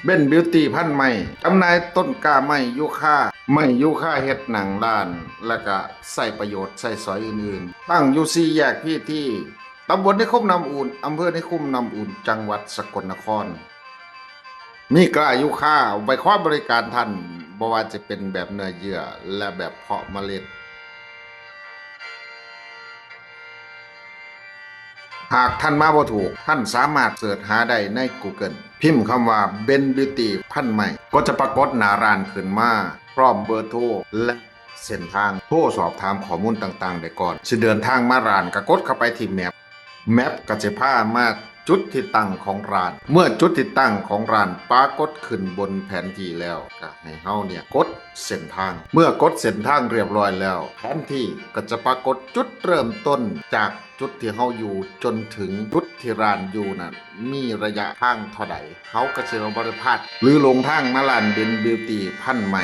ເບັນບິວຕີພັນໄມ້ ຈຳໜ່າຍຕົ້ນກ້າໄມ້ຢູຄາ, ໄມ້ຢູຄາເຮັດໜັງລ້ານ ແລະກະໃຊ້ປະໂຫຍດໃຊ້ສອຍອື່ນໆ. ຕັ້ງຢູ່ສີ່ແຍກພີທີ ຕຳບົນນິຄົມນ້ຳອຸ່ນ ອຳເພີນິຄົມນ້ຳອຸ່ນ ຈັງຫວັດສະກົນນະຄອນ. ມີກ້າຢູຄາໄວ້ຄອຍບໍລິການທ່ານ ບໍ່ວ່າຈະເປັນແບບເນື້ອເຍື່ອ ແລະ ແບບເພາະເມລັດ. ຫາກທ່ານມາບໍ່ຖືກ, ທ່ານສາມາດເສີດຫາໄດ້ໃນ Google, ພິມຄຳວ່າ ເບັນບິວຕີພັນໄມ້ ກໍຈະປາກົດໜ້າຮ້ານຂຶ້ນມາ ພ້ອມເບີໂທ ແລະ ເສັ້ນທາງ. ໂທສອບຖາມຂໍ້ມູນຕ່າງໆໄດ້ກ່ອນ. ຊິເດີນທາງມາຮ້ານ ກໍກົດເຂົ້າໄປທີ່ແມັບ. ແມັບກໍຈະພາມາຈຸດທີ່ຕັ້ງຂອງຮ້ານ. ເມື່ອຈຸດທີ່ຕັ້ງຂອງຮ້ານປາກົດຂຶ້ນບົນແຜນທີ່ແລ້ວ, ກໍໃຫ້ເຮົາເນຍກົດເສັ້ນທາງ. ເມື່ອກົດເສັ້ນທາງຮຽບຮ້ອຍແລ້ວ, ແຜນທີ່ກໍຈະປາກົດຈຸດເລີ່ມຕົ້ນຈາກຈຸດທີ່ເຮົາຢູ່ຈົນເຖິງຈຸດທີ່ຮ້ານຢູ່ນັ້ນ ມີໄລຍະທາງເທົ່າໃດ. ເຮົາກໍຊິບໍ່ໄດ້ພາດ ຫຼື ຫຼົງທາງມາຮ້ານເບັນບິວຕີພັນໄມ້.